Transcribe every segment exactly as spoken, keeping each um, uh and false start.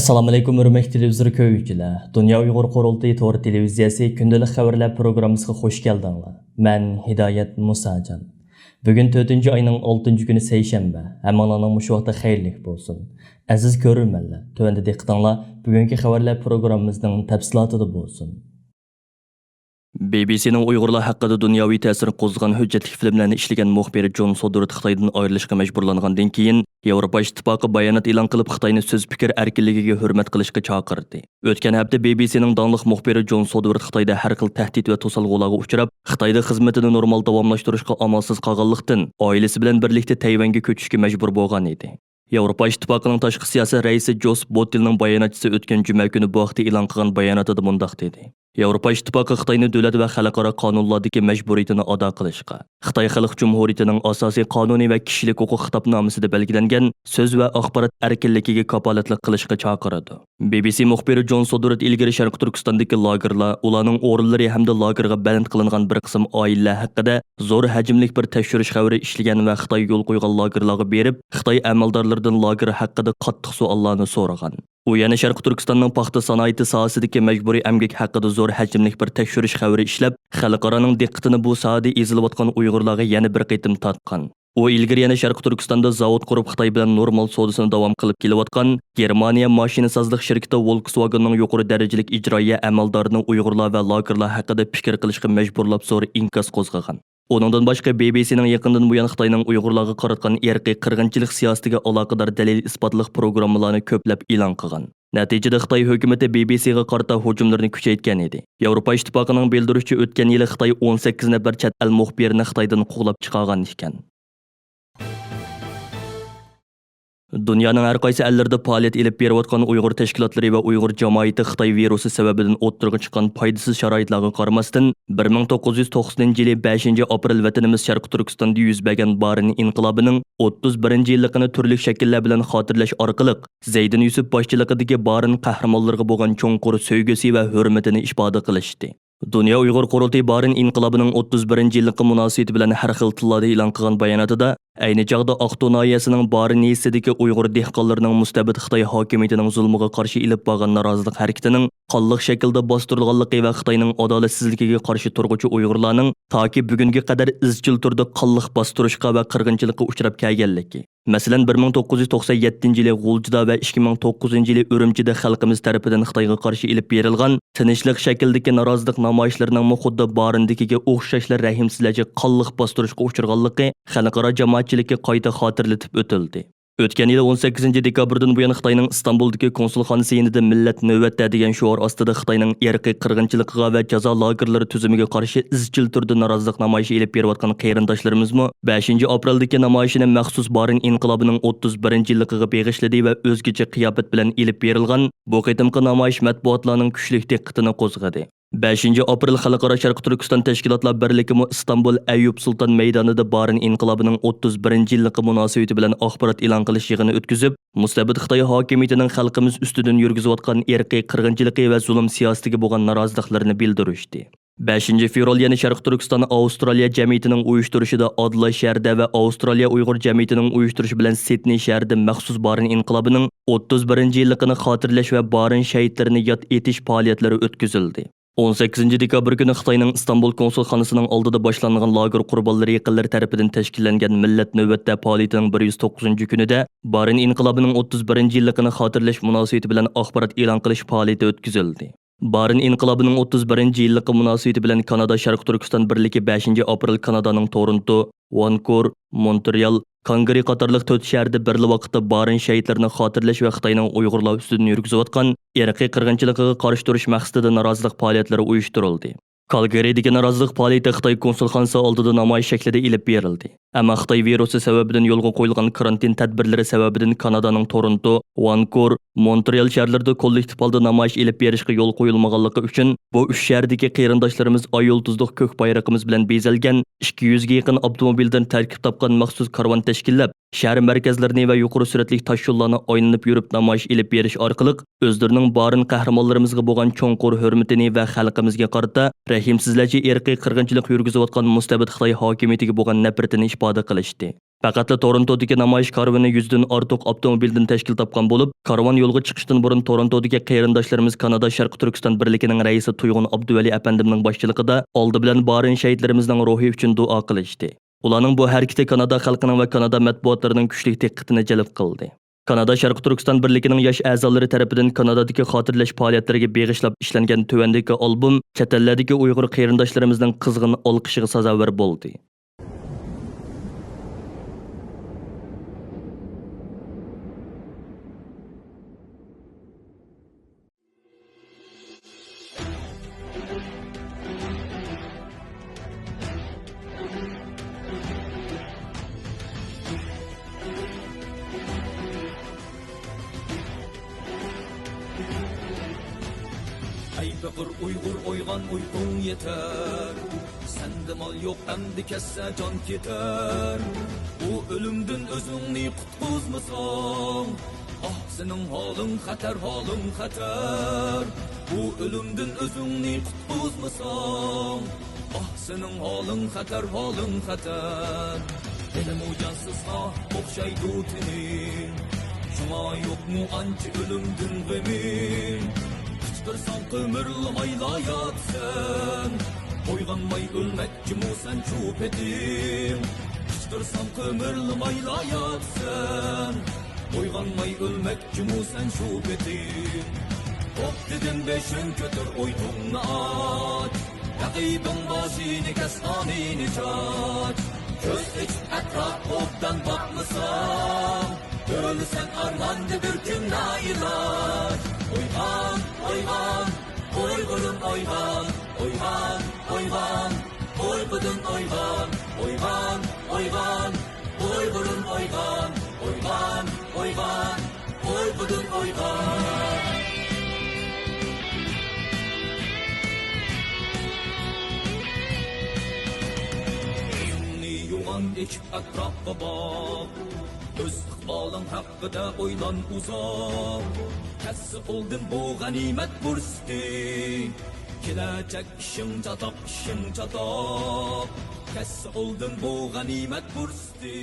ئەسسالامۇئەلەيكۇم، ھۆرمەتلىك تېلېۋىزور كۆرگۈچىلەر. دۇنيا ئۇيغۇر قۇرۇلتىيى تور تېلېۋىزىيەسى كۈندىلىك خەۋەرلەر پروگراممىسىغا خۇش كەلدىڭلار. مەن ھىدايەت مۇساجان. بۈگۈن تۆتىنچى ئاينىڭ ئالتىنچى كۈنى، سەيشەنبە. ھەممىڭلارنىڭ مۇشۇ ۋاقتى خەيرلىك بولسۇن. ئەزىز كۆرۈرمەنلەر، تۆۋەندە دىققىتىڭلار بۈگۈنكى خەۋەرلەر پروگراممىمىزنىڭ تەپسىلاتىدا بولسۇن. بى بى سىنىڭ ئۇيغۇرلار ھەققىدە دۇنياۋى تەسىر قوزغىغان ھۆججەتلىك فىلىملەرنى ئىشلىگەن مۇخبىرى جون سودورت خىتايدىن ئايرىلىشقا مەجبۇرلانغاندىن كېيىن، ياۋروپا ئىتتىپاقى بايانات ئېلان قىلىپ، خىتاينى سۆز پىكىر ئەركىنلىكىگە ھۆرمەت قىلىشقا چاقىردى. ئۆتكەن ھەپتە بى بى سىنىڭ داڭلىق مۇخبىرى جون سودورت خىتايدا ھەر خىل تەھدىت ۋە توسالغۇلارغا ئۇچراپ، خىتايدا خىزمىتىنى نورمال داۋاملاشتۇرۇشقا ئامالسىز قالغانلىقتىن، ئائىلىسى بىلەن بىرلىكتە تەيۋەنگە كۆچۈشكە مەجبۇر بولغان ئىدى. ياۋروپا ئىتتىپاقىنىڭ تاشقى سىياسەت رەئىسى جوسېپ بوتتېلنىڭ باياناتچىسى ئۆتكەن جۈمە كۈنى بۇ ھەقتە ئېلان قىلغان باياناتىدا مۇنداق دېدى: ياۋروپا ئىتتىپاقى خىتاينى دۆلەت ۋە خەلقئارا قانۇنلاردىكى مەجبۇرىيىتىنى ئادا قىلىشقا، خىتاي خەلق جۇمھۇرىيىتىنىڭ ئاساسىي قانۇنى ۋە كىشىلىك ھوقۇق خىتابنامىسىدا بەلگىلەنگەن سۆز ۋە ئاخبارات ئەركىنلىكىگە كاپالەتلىك قىلىشقا چاقىرىدۇ. بى بى سى مۇخبىرى جون سودورت ئىلگىرى شەرقىي تۈركىستاندىكى لاگېرلار، ئۇلارنىڭ ئورۇنلىرى ھەمدە لاگېرغا بەند قىلىنغان بىر قىسىم ئائىلىلەر ھەققىدە زور ھەجىملىك بىر تەكشۈرۈش خەۋىرى ئىشلىگەن ۋە خىتاي يول قويغان لاگېرلارغا بېرىپ، خىتاي ئەمەلدارلىرىدىن لاگېر ھەققىدە قاتتىق سوئاللارنى سورىغان. ئۇ يەنە شەرقىي تۈركىستاننىڭ پاختا سانائىتى ساھەسىدىكى مەجبۇرىي ئەمگەك ھەققىدە زور ھەجىملىك بىر تەكشۈرۈش خەۋىرى ئىشلەپ، خەلقئارانىڭ دىققىتىنى بۇ ساھەدە ئېزىلىۋاتقان ئۇيغۇرلارغا يەنە بىر قېتىم تارتقان. ئۇ ئىلگىرى يەنە شەرقىي تۈركىستاندا زاۋۇت قۇرۇپ، خىتاي بىلەن نورمال سودىسىنى داۋام قىلىپ كېلىۋاتقان گېرمانىيە ماشىنىسازلىق شىركىتى ۋولكسۋاگېننىڭ يۇقىرى دەرىجىلىك ئىجرائىيە ئەمەلدارىنى ئۇيغۇرلار ۋە لاگېرلار ھەققىدە پىكىر قىلىشقا مەجبۇرلاپ، زور ئىنكاس قوزغىغان. ئۇنىڭدىن باشقا، بى بى سىنىڭ يېقىندىن بۇيان خىتاينىڭ ئۇيغۇرلارغا قاراتقان ئىرقىي قىرغىنچىلىق سىياسىتىگە ئالاقىدار دەلىل-ئىسپاتلىق پروگراممىلارنى كۆپلەپ ئېلان قىلغان. نەتىجىدە، خىتاي ھۆكۈمىتى بى بى سىغا قارىتا ھۇجۇملىرىنى كۈچەيتكەن ئىدى. ياۋروپا ئىتتىپاقىنىڭ بىلدۈرۈشىچە، ئۆتكەن يىلى خىتاي ئون سەككىز نەپەر چەت ئەل مۇخبىرىنى خىتايدىن قوغلاپ چىقارغان ئىكەن. دۇنيانىڭ ھەر قايسى ئەللىرىدە پائالىيەت ئېلىپ بېرىۋاتقان ئۇيغۇر تەشكىلاتلىرى ۋە ئۇيغۇر جامائىتى خىتاي ۋىرۇسى سەۋەبىدىن ئوتتۇرىغا چىققان پايدىسىز شارائىتلارغا قارىماستىن، بىر مىڭ توققۇز يۈز توقسىنىنچى يىلى بەشىنچى ئاپرېل ۋەتىنىمىز شەرقىي تۈركىستاندا يۈز بەرگەن بارىن ئىنقىلابىنىڭ ئوتتۇز بىرىنچى يىللىقىنى تۈرلۈك شەكىللەر بىلەن خاتىرىلەش ئارقىلىق، زەيدىن يۈسۈپ باشچىلىقىدىكى بارىن قەھرىمانلىرىغا بولغان چوڭقۇر سۆيگۈسى ۋە ھۆرمىتىنى ئىپادە قىلىشتى. دۇنيا ئۇيغۇر قۇرۇلتىيى بارىن ئىنقىلابىنىڭ ئوتتۇز بىرىنچى يىللىقى مۇناسىۋىتى بىلەن ھەر خىل تىللاردا ئېلان قىلغان باياناتىدا، ئەينى چاغدا ئاقتۇ ناھىيەسىنىڭ بارىن يېزىسىدىكى ئۇيغۇر دېھقانلىرىنىڭ مۇستەبىت خىتاي ھاكىمىيىتىنىڭ زۇلمىغا قارشى ئېلىپ بارغان نارازىلىق ھەرىكىتىنىڭ قانلىق شەكىلدە باستۇرۇلغانلىقى ۋە خىتاينىڭ ئادالەتسىزلىكىگە قارشى تۇرغۇچى ئۇيغۇرلارنىڭ تاكى بۈگۈنگە قەدەر ئىزچىل تۈردە قانلىق باستۇرۇشقا ۋە قىرغىنچىلىققا ئۇچراپ كەلگەنلىكى، مەسىلەن، بىر مىڭ توققۇز يۈز توقسەن يەتتىنچى يىلى غۇلجىدا ۋە ئىككى مىڭ توققۇزىنچى يىلى ئۈرۈمچىدە خەلقىمىز تەرىپىدىن خىتايغا قارشى ئېلىپ بېرىلغان تىنچلىق شەكلىدىكى نارازىلىق نامايىشلىرىنىڭمۇ خۇددى بارىندىكىگە ئوخشاشلا رەھىمسىزلەرچە قانلىق باستۇرۇشقا ئۇچرىغانلىقى خەلقئارا جامائەتچىلىككە قايتا خاتىرىلىتىپ ئۆتۈلدى. ئۆتكەن يىلى ئون سەككىزىنچى دېكابىردىن بۇيان خىتاينىڭ ئىستانبۇلدىكى كونسۇلخانىسى يېنىدا مىللەت نۆۋەتتە دېگەن شوئار ئاستىدا خىتاينىڭ ئىرقىي قىرغىنچىلىقىغا ۋە جازا لاگېرلىرى تۈزۈمىگە قارشى ئىزچىل تۈردە نارازىلىق نامايىشى ئېلىپ بېرىۋاتقان قېرىنداشلىرىمىزمۇ بەشىنچى ئاپرېلدىكى نامايىشىنى مەخسۇس بارىن ئىنقىلابىنىڭ ئوتتۇز بىرىنچى يىللىقىغا بېغىشلىدى ۋە ئۆزگىچە قىياپەت بىلەن ئېلىپ بېرىلغان بۇ قېتىمقى نامايىش مەتبۇئاتلارنىڭ كۈچلۈك دىققىتىنى قوزغىدى. بەشىنچى ئاپرېل خەلقئارا شەرقىي تۈركىستان تەشكىلاتلار بىرلىكىمۇ ئىستانبۇل ئەييۇپ سۇلتان مەيدانىدا بارىن ئىنقىلابىنىڭ ئوتتۇز بىرىنچى يىللىقى مۇناسىۋىتى بىلەن ئاخبارات ئېلان قىلىش يىغىنى ئۆتكۈزۈپ، مۇستەبىت خىتاي ھاكىمىيىتىنىڭ خەلقىمىز ئۈستىدىن يۈرگۈزۈۋاتقان ئىرقىي قىرغىنچىلىقى ۋە زۇلۇم سىياسىتىگە بولغان نارازىلىقلىرىنى بىلدۈرۈشتى. بەشىنچى فېۋرال يەنە شەرقىي تۈركىستان ئاۋسترالىيە جەمئىيىتىنىڭ ئۇيۇشتۇرۇشىدا ئادېلايد شەھىرىدە ۋە ئاۋسترالىيە ئۇيغۇر جەمئىيىتىنىڭ ئۇيۇشتۇرۇشى بىلەن سىدنېي شەھىرىدە مەخسۇس بارىن ئىنقىلابىنىڭ ئوتتۇز بىرىنچى يىللىقىنى خاتىرىلەش ۋە بارىن شەھىتلىرىنى ياد ئېتىش پائالىيەتلىرى ئۆتكۈزۈلدى. ئون سەككىزىنچى دېكابىر كۈنى خىتاينىڭ ئىستانبۇل كونسۇلخانىسىنىڭ ئالدىدا باشلانغان لاگېر قۇربانلىرى يېقىنلىرى تەرىپىدىن تەشكىللەنگەن مىللەت نۆۋەتتە پائالىيىتىنىڭ بىر يۈز توققۇزىنچى كۈنىدە بارىن ئىنقىلابىنىڭ ئوتتۇز بىرىنچى يىللىقىنى خاتىرىلەش مۇناسىۋىتى بىلەن ئاخبارات ئېلان قىلىش پائالىيىتى ئۆتكۈزۈلدى. بارىن ئىنقىلابىنىڭ ئوتتۇز بىرىنچى يىللىقى مۇناسىۋىتى بىلەن كانادا شەرقىي تۈركىستان بىرلىكى بەشىنچى ئاپرېل كانادانىڭ تورونتو، ۋانكۇۋېر، مونترېئال، كالگىرى قاتارلىق تۆت شەھەردە بىرلا ۋاقىتتا بارىن شەھىتلىرىنى خاتىرىلەش ۋە خىتاينىڭ ئۇيغۇرلار ئۈستىدىن يۈرگۈزۈۋاتقان ئىرقىي قىرغىنچىلىقىغا قارشى تۇرۇش مەقسىتىدە نارازىلىق پائالىيەتلىرى ئۇيۇشتۇرۇلدى. كالگىرىدىكى نارازىلىق پائالىيىتى خىتاي كونسۇلخانىسى ئالدىدا نامايىش شەكلىدە ئېلىپ بېرىلدى. ئەمما خىتاي ۋىرۇسى سەۋەبىدىن يولغا قويۇلغان كارانتىن تەدبىرلىرى سەۋەبىدىن كانادانىڭ تورونتو، ۋانكۇۋېر، مونترېئال شەھەرلىرىدە كوللېكتىپ ھالدا نامايىش ئېلىپ بېرىشقا يول قويۇلمىغانلىقى ئۈچۈن، بۇ ئۈچ شەھەردىكى قېرىنداشلىرىمىز ئاي يۇلتۇزلۇق كۆك بايرىقىمىز بىلەن بېزەلگەن ئىككى يۈزگە يېقىن ئاپتوموبىلدىن تەركىب تاپقان مەخسۇس كارۋان تەشكىللەپ، شەھەر مەركەزلىرىنى ۋە يۇقىرى سۈرئەتلىك تاشيوللارنى ئايلىنىپ يۈرۈپ نامايىش ئېلىپ بېرىش ئارقىلىق، ئۆزلىرىنىڭ بارىن قەھرىمانلىرىمىزغا بولغان چوڭقۇر ھۆرمىتىنى ۋە خەلقىمىزگە قارىتا رەھىمسىزلەرچە ئىرقىي قىرغىنچىلىق يۈرگۈزۈۋاتقان مۇستەبىت خىتاي ھاكىمىيىتىگە بولغان نەپرىتىنى ئىپادە قىلىشتى. پەقەتلا تورونتودىكى نامايىش كارۋىنى يۈزدىن ئارتۇق ئاپتوموبىلدىن تەشكىل تاپقان بولۇپ، كارۋان يولغا چىقىشتىن بۇرۇن تورونتودىكى قېرىنداشلىرىمىز كانادا شەرقىي تۈركىستان بىرلىكىنىڭ رەئىسى تۇيغۇن ئابدۇۋەلى ئەپەندىمنىڭ باشچىلىقىدا ئالدى بىلەن بارىن شەھىدلىرىمىزنىڭ روھى ئۈچۈن دۇئا قىلىشتى. ئۇلارنىڭ بۇ ھەرىكىتى كانادا خەلقىنىڭ ۋە كانادا مەتبۇئاتلىرىنىڭ كۈچلۈك دىققىتىنى جەلپ قىلدى. كانادا شەرقىي تۈركىستان بىرلىكىنىڭ ياش ئەزالىرى تەرىپىدىن كانادادىكى خاتىرىلەش پائالىيەتلىرىگە بېغىشلاپ ئىشلەنگەن تۆۋەندىكى ئالبوم چەت ئەللەردىكى ئۇيغۇر قېرىنداشلىرىمىزنىڭ قىزغىن ئالقىشىغا سازاۋەر بولدى. ئەي پېقىر ئۇيغۇر، ئويغان، ئۇيقۇڭ يېتەر. سەندە مال يوق، ئەمدى كەتسە جان كېتەر. بۇ ئۆلۈمدىن ئۆزۈڭنى قۇتقۇزمىساڭ، ئاھ، سېنىڭ ھالىڭ خەتەر، ھالىڭ خەتەر. بۇ ئۆلۈمدىن ئۆزۈڭنى قۇتقۇزمىساڭ، ئاھ، سېنىڭ ھالىڭ خەتەر، ھالىڭ خەتەر. ھېلىمۇ جانسىزغا ئوخشايدۇ تېنىڭ، شۇڭا يوقمۇ ئانچە ئۆلۈمدىن غېمىڭ. قىچقىرساڭ قىمىرلىمايلا ياتىسەن، ئويغانماي ئۆلمەكچىمۇ سەن شۇ پېتىڭ. قىچقىرساڭ قىمىرلىمايلا ياتىسەن، ئويغانماي ئۆلمەكچىمۇ سەن شۇ پېتىڭ. توختىدىن بېشىڭ كۆتۈر، ئۇيقۇڭنى ئاچ، رەقىبىڭ باشىنى كەس، قانىنى چاچ. كۆز ئېچىپ ئەتراپ ئوبدان باقمىساڭ، ئۆلىسەن ئارماندا بىر كۈن نائىلاج. ئويغان، ئويغان، ئۇيغۇرۇم ئويغان، ئويغان، ئويغان، ئۇيقۇدىن ئويغان، ئويغان، ئويغان، ئۇيغۇرۇم ئويغان، ئويغان، ئويغان، ئۇيقۇدىن ئويغان. كۆزۈڭنى يوغان ئېچىپ ئەتراپقا باق، ئۆز ئىقبالىڭ ھەققىدە ئويلان ئۇزاق. كەتسە ئالدىن بۇ غەنىيمەت پۇرسىتى، كېلەچەك ئىشىڭ چاتاق، ئىشىڭ چاتاق. كەتسە ئالدىن بۇ غەنىيمەت پۇرسىتى.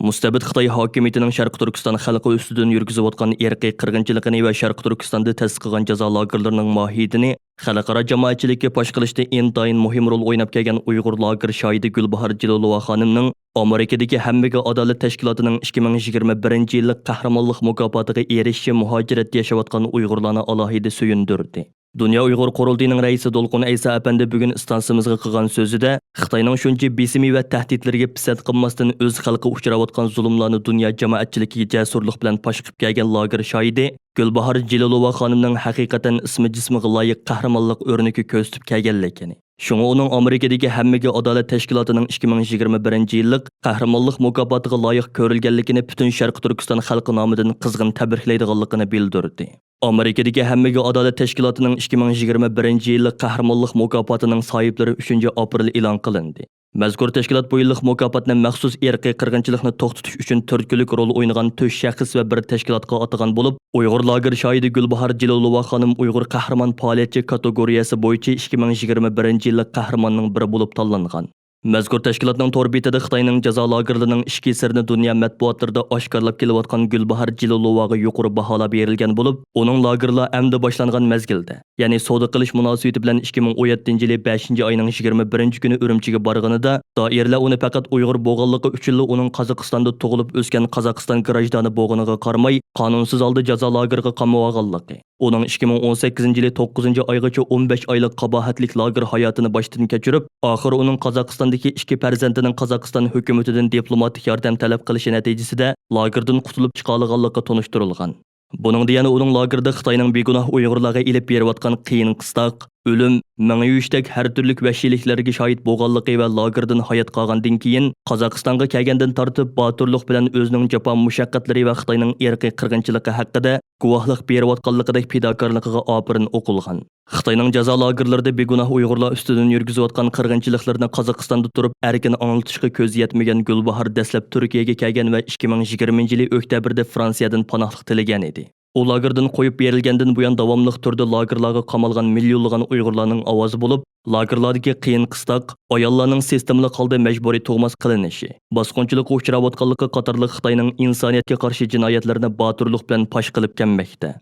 مۇستەبىت خىتاي ھاكىمىيىتىنىڭ شەرقىي تۈركىستان خەلقى ئۈستىدىن يۈرگۈزۈۋاتقان ئىرقىي قىرغىنچىلىقىنى ۋە شەرقىي تۈركىستاندا تەسىس قىلغان جازا لاگېرلىرىنىڭ ماھىيىتىنى خەلقئارا جامائەتچىلىككە پاش قىلىشتا ئىنتايىن مۇھىم رول ئويناپ كەلگەن ئۇيغۇر لاگېر شاھىدى گۈلباھار جېلىلوۋا خانىمنىڭ ئامېرىكىدىكى ھەممىگە ئادالەت تەشكىلاتىنىڭ ئىككى مىڭ يىگىرمە بىرىنچى يىللىق قەھرىمانلىق مۇكاپاتىغا ئېرىشىشى مۇھاجىرەتتە ياشاۋاتقان ئۇيغۇرلارنى ئالاھىدە سۆيۈندۈردى. دۇنيا ئۇيغۇر قۇرۇلتىيىنىڭ رەئىسى دولقۇن ئەيسا ئەپەندى بۈگۈن ئىستانسىمىزغا قىلغان سۆزىدە، خىتاينىڭ شۇنچە بېسىمى ۋە تەھدىتلىرىگە پىسەنت قىلماستىن، ئۆز خەلقى ئۇچراۋاتقان زۇلۇملارنى دۇنيا جامائەتچىلىكىگە جەسۇرلۇق بىلەن پاش قىلىپ كەلگەن لاگېر شاھىدى گۈلباھار جېلىلوۋا خانىمنىڭ ھەقىقەتەن ئىسمى جىسمىغا لايىق قەھرىمانلىق ئۆرنىكى كۆرسىتىپ كەلگەنلىكىنى، شۇڭا ئۇنىڭ ئامېرىكىدىكى ھەممىگە ئادالەت تەشكىلاتىنىڭ ئىككى مىڭ يىگىرمە بىرىنچى يىللىق قەھرىمانلىق مۇكاپاتىغا لايىق كۆرۈلگەنلىكىنى پۈتۈن شەرقىي تۈركىستان خەلقى نامىدىن قىزغىن تەبرىكلەيدىغانلىقىنى بىلدۈردى. ئامېرىكىدىكى ھەممىگە ئادالەت تەشكىلاتىنىڭ ئىككى مىڭ يىگىرمە بىرىنچى يىللىق قەھرىمانلىق مۇكاپاتىنىڭ ساھىبلىرى ئۈچىنچى ئاپرېل ئېلان قىلىندى. مەزكۇر تەشكىلات بۇ يىللىق مۇكاپاتنى مەخسۇس ئىرقىي قىرغىنچىلىقنى توختىتىش ئۈچۈن تۈرتكىلىك رول ئوينىغان تۆت شەخس ۋە بىر تەشكىلاتقا ئاتىغان بولۇپ، ئۇيغۇر لاگېر شاھىدى گۈلباھار جېلىلوۋا خانىم ئۇيغۇر قەھرىمان پائالىيەتچى كاتېگورىيەسى بويىچە ئىككى مىڭ يىگىرمە بىرىنچى يىللىق قەھرىماننىڭ بىرى بولۇپ تاللانغان. مەزكۇر تەشكىلاتنىڭ تور بېتىدە خىتاينىڭ جازا لاگېرلىرىنىڭ ئىچكى سىرىنى دۇنيا مەتبۇئاتلىرىدا ئاشكارىلاپ كېلىۋاتقان گۈلباھار جېلىلوۋاغا يۇقىرى باھالار بېرىلگەن بولۇپ، ئۇنىڭ لاگېرلار ئەمدى باشلانغان مەزگىلدە، يەنى سودا قىلىش مۇناسىۋىتى بىلەن ئىككى مىڭ ئون يەتتىنچى يىلى بەشىنچى ئاينىڭ يىگىرمە بىرىنچى كۈنى ئۈرۈمچىگە بارغىنىدا، دائىرىلەر ئۇنى پەقەت ئۇيغۇر بولغانلىقى ئۈچۈنلا ئۇنىڭ قازاقىستاندا تۇغۇلۇپ ئۆسكەن قازاقىستان گراژدانى بولغىنىغا قارىماي، قانۇنسىز ھالدا جازا لاگېرىغا قامىۋالغانلىقى، ئۇنىڭ ئىككى مىڭ ئون سەككىزىنچى يىلى توققۇزىنچى ئايغىچە ئون بەش ئايلىق قاباھەتلىك لاگېر ھاياتىنى باشتىن كەچۈرۈپ، ئاخىرى ئۇنىڭ قازاقىستاندىكى ئىككى پەرزەنتىنىڭ قازاقىستان ھۆكۈمىتىدىن دىپلوماتىك ياردەم تەلەپ قىلىشى نەتىجىسىدە لاگېردىن قۇتۇلۇپ چىقالىغانلىقى تونۇشتۇرۇلغان. بۇنىڭدا يەنە ئۇنىڭ لاگېردا خىتاينىڭ بىگۇناھ ئۇيغۇرلارغا ئېلىپ بېرىۋاتقان قىيىن-قىستاق، ئۆلۈم، مېڭە يۇيۇشتەك ھەر تۈرلۈك ۋەھشىيلىكلەرگە شاھىت بولغانلىقى ۋە لاگېردىن ھايات قالغاندىن كېيىن قازاقىستانغا كەلگەندىن تارتىپ باتۇرلۇق بىلەن ئۆزىنىڭ جاپا مۇشەققەتلىرى ۋە خىتاينىڭ ئىرقىي قىرغىنچىلىقى ھەققىدە گۇۋاھلىق بېرىۋاتقانلىقىدەك پىداكارلىقىغا ئاپىرىن ئوقۇلغان. خىتاينىڭ جازا لاگېرلىرىدا بىگۇناھ ئۇيغۇرلار ئۈستىدىن يۈرگۈزۈۋاتقان قىرغىنچىلىقلىرىنى قازاقىستاندا تۇرۇپ ئەركىن ئاڭلىتىشقا كۆزى يەتمىگەن گۈلباھار دەسلەپ تۈركىيەگە كەلگەن ۋە ئىككى مىڭ يىگىرمىنچى يىلى ئۆكتەبىردە فرانسىيەدىن پاناھلىق تىلىگەن ئىدى. ئۇ لاگېردىن قويۇپ بېرىلگەندىن بۇيان داۋاملىق تۈردە لاگېرلارغا قامالغان مىليونلىغان ئۇيغۇرلارنىڭ ئاۋازى بولۇپ، لاگېرلاردىكى قىيىن-قىستاق، ئاياللارنىڭ سىستېمىلىق ھالدا مەجبۇرىي تۇغماس قىلىنىشى، باسقۇنچىلىققا ئۇچراۋاتقانلىقى قاتارلىق خىتاينىڭ ئىنسانىيەتكە قارشى جىنايەتلىرىنى باتۇرلۇق بىلەن پاش قىلىپ كەلمەكتە.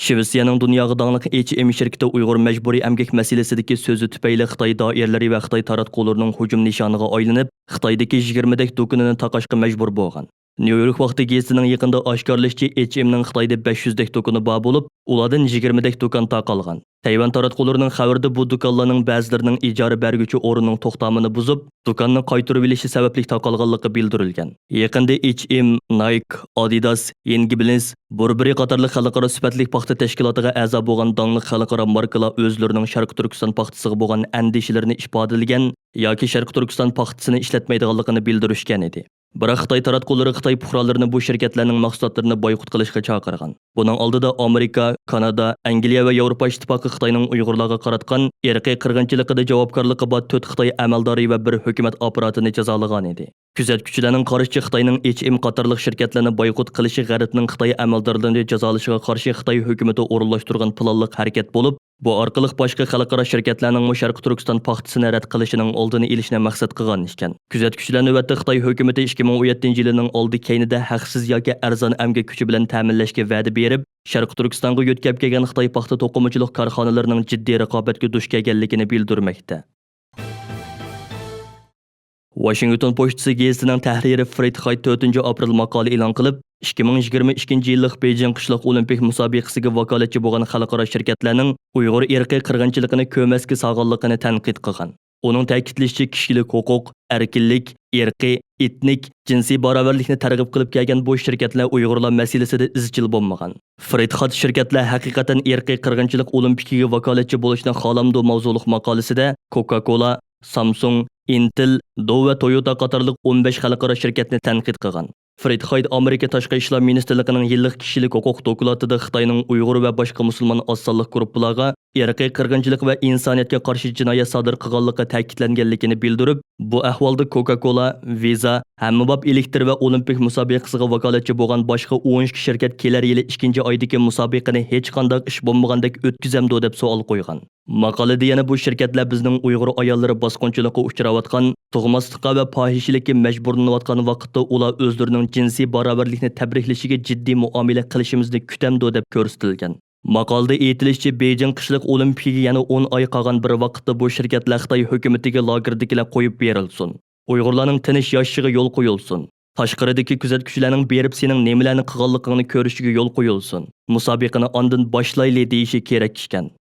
شىۋېتسىيەنىڭ دۇنياغا داڭلىق ئېچ ئېم شىركىتى ئۇيغۇر مەجبۇرىي ئەمگەك مەسىلىسىدىكى سۆزى تۈپەيلى خىتاي دائىرىلىرى ۋە خىتاي تاراتقۇلىرىنىڭ ھۇجۇم نىشانىغا ئايلىنىپ، خىتايدىكى يىگىرمىدەك دۇكىنىنى تاقاشقا مەجبۇر بولغان. نيۇ يورك ۋاقتى گېزىتىنىڭ يېقىندا ئاشكارىلىشىچە، ئېچ ئېمنىڭ خىتايدا بەش يۈزدەك دۇكىنى بار بولۇپ، ئۇلاردىن يىگىرمىدەك دۇكان تاقالغان. تەيۋەن تاراتقۇلىرىنىڭ خەۋىرىدە بۇ دۇكانلارنىڭ بەزىلىرىنىڭ ئىجارە بەرگۈچى ئورنىنىڭ توختامىنى بۇزۇپ، دۇكاننى قايتۇرۇۋېلىشى سەۋەبلىك تاقالغانلىقى بىلدۈرۈلگەن. يېقىندا ئېچ ئېم، نايك، ئادىداس، ئىنگبلىنس، بۇربېرى قاتارلىق خەلقئارا سۈپەتلىك پاختا تەشكىلاتىغا ئەزا بولغان داڭلىق خەلقئارا ماركىلار ئۆزلىرىنىڭ شەرقىي تۈركىستان پاختىسىغا بولغان ئەندىشىلىرىنى ئىپادىلىگەن ياكى شەرقىي تۈركىستان پاختىسىنى ئىشلەتمەيدىغانلىقىنى بىلدۈرۈشكەن ئىدى. بىراق خىتاي تاراتقۇلىرى خىتاي پۇقرالىرىنى بۇ شىركەتلەرنىڭ مەھسۇلاتلىرىنى بايقۇت قىلىشقا چاقىرغان. بۇنىڭ ئالدىدا ئامېرىكا، كانادا، ئەنگلىيە ۋە ياۋروپا ئىتتىپاقى خىتاينىڭ ئۇيغۇرلارغا قاراتقان ئىرقىي قىرغىنچىلىقىدا جاۋابكارلىقى بار تۆت خىتاي ئەمەلدارى ۋە بىر ھۆكۈمەت ئاپپاراتىنى جازالىغان ئىدى. كۆزەتكۈچىلەرنىڭ قارىشىچە، خىتاينىڭ ئېچ ئېم قاتارلىق شىركەتلەرنى بايقۇت قىلىشى غەربنىڭ خىتاي ئەمەلدارلىرىنى جازالىشىغا قارشى خىتاي ھۆكۈمىتى ئورۇنلاشتۇرغان پىلانلىق ھەرىكەت بولۇپ، بۇ ئارقىلىق باشقا خەلقئارا شىركەتلەرنىڭمۇ شەرقىي تۈركىستان پاختىسىنى رەت قىلىشىنىڭ ئالدىنى ئېلىشنى مەقسەت قىلغان ئىكەن. كۆزەتكۈچىلەر نۆۋەتتە خىتاي ھۆكۈمىتى ئىككى مىڭ ئون يەتتىنچى يىلىنىڭ ئالدى كەينىدە ھەقسىز ياكى ئەرزان ئەمگەك كۈچى بىلەن تەمىنلەشكە ۋەدە بېرىپ، شەرقىي تۈركىستانغا يۆتكەپ كەلگەن خىتاي پاختا توقۇمىچىلىق كارخانىلىرىنىڭ جىددىي رىقابەتكە دۇچ كەلگەنلىكىنى بىلدۈرمەكتە. ۋاشىنگتون پوچتىسى گېزىتىنىڭ تەھرىرى فرېد خايت تۆتىنچى ئاپرېل ماقالە ئېلان قىلىپ، ئىككى مىڭ يىگىرمە ئىككىنچى يىللىق بېيجىڭ قىشلىق ئولىمپىك مۇسابىقىسىگە ۋاكالەتچى بولغان خەلقئارا شىركەتلەرنىڭ ئۇيغۇر ئىرقىي قىرغىنچىلىقىنى كۆرمەسكە سالغانلىقىنى تەنقىد قىلغان. ئۇنىڭ تەكىتلىشىچە، كىشىلىك ھوقۇق، ئەركىنلىك، ئىرقىي، ئېتنىك، جىنسىي باراۋەرلىكنى تەرغىب قىلىپ كەلگەن بۇ شىركەتلەر ئۇيغۇرلار مەسىلىسىدە ئىزچىل بولمىغان. فرېد خايت شىركەتلەر ھەقىقەتەن ئىرقىي قىرغىنچىلىق ئولىمپىكىگە ۋاكالەتچى بولۇشنى خالامدۇ ماۋزۇلۇق ماقالىسىدە كوكا كولا، سامسۇڭ، ئىنتېل، دو ۋە تويوتا قاتارلىق ئون بەش خەلقئارا شىركەتنى تەنقىد قىلغان. فرېد خايت ئامېرىكا تاشقى ئىشلار مىنىستىرلىقىنىڭ يىللىق كىشىلىك ھوقۇق دوكلاتىدا خىتاينىڭ ئۇيغۇر ۋە باشقا مۇسۇلمان ئاز سانلىق گۇرۇپپىلارغا ئىرقىي قىرغىنچىلىق ۋە ئىنسانىيەتكە قارشى جىنايەت سادىر قىلغانلىقى تەكىتلەنگەنلىكىنى بىلدۈرۈپ، بۇ ئەھۋالدا كوكا كولا، ۋىزا، ھەممىباب ئېلېكتىر ۋە ئولىمپىك مۇسابىقىسىغا ۋاكالەتچى بولغان باشقا ئون ئىككى شىركەت كېلەر يىلى ئىككىنچى ئايدىكى مۇسابىقىنى ھېچقانداق ئىش بولمىغاندەك ئۆتكۈزەمدۇ دەپ سوئال قويغان. ماقالىدە يەنە بۇ شىركەتلەر بىزنىڭ ئۇيغۇر ئاياللىرى باسقۇنچىلىققا ئۇچراۋاتقان، تۇغماسلىققا ۋە پاھىشىلىككە مەجبۇرلىنىۋاتقان ۋاقىتتا ئۇلار ئۆزلىرىنىڭ جىنسىي باراۋەرلىكنى تەبرىكلىشىگە جىددىي مۇئامىلە قىلىشىمىزنى كۈتەمدۇ دەپ كۆرسىتىلگەن. ماقالىدە ئېيتىلىشىچە، بېيجىڭ قىشلىق ئولىمپىكىگە يەنە ئون ئاي قالغان بىر ۋاقىتتا بۇ شىركەتلەر خىتاي ھۆكۈمىتىگە لاگېردىكىلەر قويۇپ بېرىلسۇن، ئۇيغۇرلارنىڭ تىنچ ياشىشىغا يول قويۇلسۇن، تاشقىرىدىكى كۆزەتكۈچىلەرنىڭ بېرىپ سېنىڭ نېمىلەرنى قىلغانلىقىڭنى كۆرۈشىگە يول قويۇلسۇن، مۇسابىقىنى ئاندىن باشلايلى دېيىشى كېرەك ئىكەن.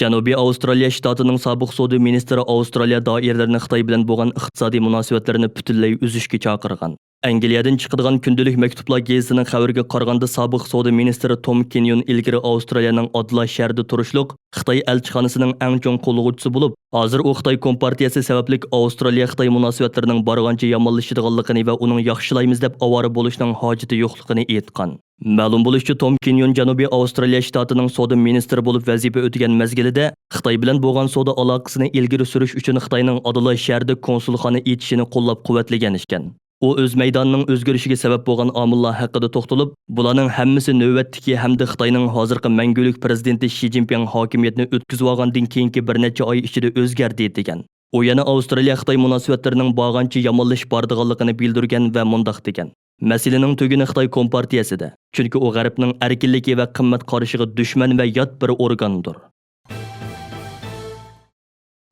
جەنۇبىي ئاۋسترالىيە شتاتىنىڭ سابىق سودا مىنىستىرى ئاۋسترالىيە دائىرىلىرىنى خىتاي بىلەن بولغان ئىقتىسادىي مۇناسىۋەتلىرىنى پۈتۈنلەي ئۈزۈشكە چاقىرغان. ئەنگلىيەدىن چىقىدىغان كۈندىلىك مەكتۇپلار گېزىتىنىڭ خەۋىرىگە قارىغاندا، سابىق سودا مىنىستىرى توم كىنيون ئىلگىرى ئاۋسترالىيەنىڭ ئادېلايد شەھىرىدە تۇرۇشلۇق خىتاي ئەلچىخانىسىنىڭ ئەڭ چوڭ قوللىغۇچىسى بولۇپ، ھازىر ئۇ خىتاي كومپارتىيەسى سەۋەبلىك ئاۋسترالىيە-خىتاي مۇناسىۋەتلىرىنىڭ بارغانچە يامانلىشىدىغانلىقىنى ۋە ئۇنىڭ ياخشىلايمىز دەپ ئاۋارە بولۇشنىڭ ھاجىتى يوقلۇقىنى ئېيتقان. مەلۇم بولۇشىچە، توم كىنيون جەنۇبىي ئاۋسترالىيە شتاتىنىڭ سودا مىنىستىرى بولۇپ ۋەزىپە ئۆتىگەن مەزگىلىدە خىتاي بىلەن بولغان سودا ئالاقىسىنى ئىلگىرى سۈرۈش ئۈچۈن خىتاينىڭ ئادېلايد شەھىرىدە كونسۇلخانا ئېچىشىنى قوللاپ-قۇۋۋەتلىگەن ئىكەن. ئۇ ئۆز مەيدانىنىڭ ئۆزگىرىشىگە سەۋەب بولغان ئامىللار ھەققىدە توختىلىپ، بۇلارنىڭ ھەممىسى نۆۋەتتىكى ھەمدە خىتاينىڭ ھازىرقى مەڭگۈلۈك پىرېزىدېنتى شى جىنپىڭ ھاكىمىيەتنى ئۆتكۈزۈۋالغاندىن كېيىنكى بىر نەچچە ئاي ئىچىدە ئۆزگەردى، دېگەن. ئۇ يەنە ئاۋسترالىيە-خىتاي مۇناسىۋەتلىرىنىڭ بارغانچە يامانلىشىپ بارىدىغانلىقىنى بىلدۈرگەن ۋە مۇنداق دېگەن: مەسىلىنىڭ تۈگۈنى خىتاي كومپارتىيەسىدە، چۈنكى ئۇ غەربنىڭ ئەركىنلىكى ۋە قىممەت قارىشىغا دۈشمەن ۋە يات بىر ئورگاندۇر.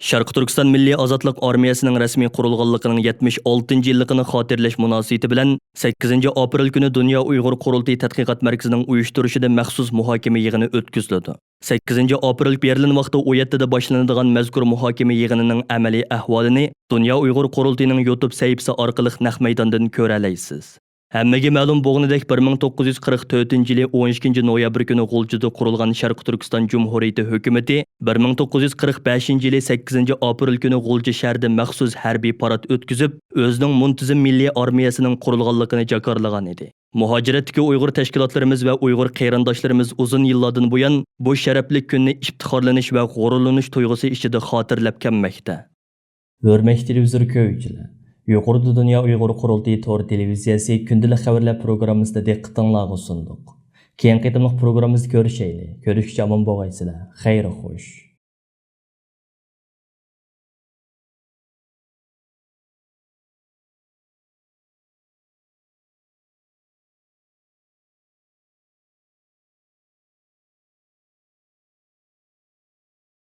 شەرقىي تۈركىستان مىللىي ئازادلىق ئارمىيەسىنىڭ رەسمىي قۇرۇلغانلىقىنىڭ يەتمىش ئالتىنچى يىللىقىنى خاتىرىلەش مۇناسىۋىتى بىلەن، سەككىزىنچى ئاپرېل كۈنى دۇنيا ئۇيغۇر قۇرۇلتىيى تەتقىقات مەركىزىنىڭ ئۇيۇشتۇرۇشىدا مەخسۇس مۇھاكىمە يىغىنى ئۆتكۈزۈلىدۇ. سەككىزىنچى ئاپرېل بېرلىن ۋاقتى ئون يەتتىدە باشلىنىدىغان مەزكۇر مۇھاكىمە يىغىنىنىڭ ئەمەلىي ئەھۋالىنى دۇنيا ئۇيغۇر قۇرۇلتىيىنىڭ يۇتۇب سەھىپىسى ئارقىلىق نەق مەيداندىن كۆرەلەيسىز. ھەممىگە مەلۇم بولغىنىدەك، بىر مىڭ توققۇز يۈز قىرىق تۆتىنچى يىلى ئون ئىككىنچى نويابىر كۈنى غۇلجىدا قۇرۇلغان شەرقىي تۈركىستان جۇمھۇرىيىتى ھۆكۈمىتى بىر مىڭ توققۇز يۈز قىرىق بەشىنچى يىلى سەككىزىنچى ئاپرېل كۈنى غۇلجا شەھىرىدە مەخسۇس ھەربىي پارات ئۆتكۈزۈپ، ئۆزىنىڭ مۇنتىزىم مىللىي ئارمىيەسىنىڭ قۇرۇلغانلىقىنى جاكارلىغان ئىدى. مۇھاجىرەتتىكى ئۇيغۇر تەشكىلاتلىرىمىز ۋە ئۇيغۇر قېرىنداشلىرىمىز ئۇزۇن يىللاردىن بۇيان بۇ شەرەپلىك كۈننى ئىپتىخارلىنىش ۋە غۇرۇرلىنىش تۇيغۇسى ئىچىدە خاتىرىلەپ كەلمەكتە. ھۆرمەتلىك تېلېۋىزور كۆرگۈچىلەر، يۇقىرىدا دۇنيا ئۇيغۇر قۇرۇلتىيى تور تېلېۋىزىيەسى كۈندىلىك خەۋەرلەر پروگراممىسىنى دىققىتىڭلارغا سۇندۇق. كېيىنكى قېتىملىق پروگراممىمىزدا كۆرۈشەيلى. كۆرۈشكىچە ئامان بولغايسىلەر. خەير خوش.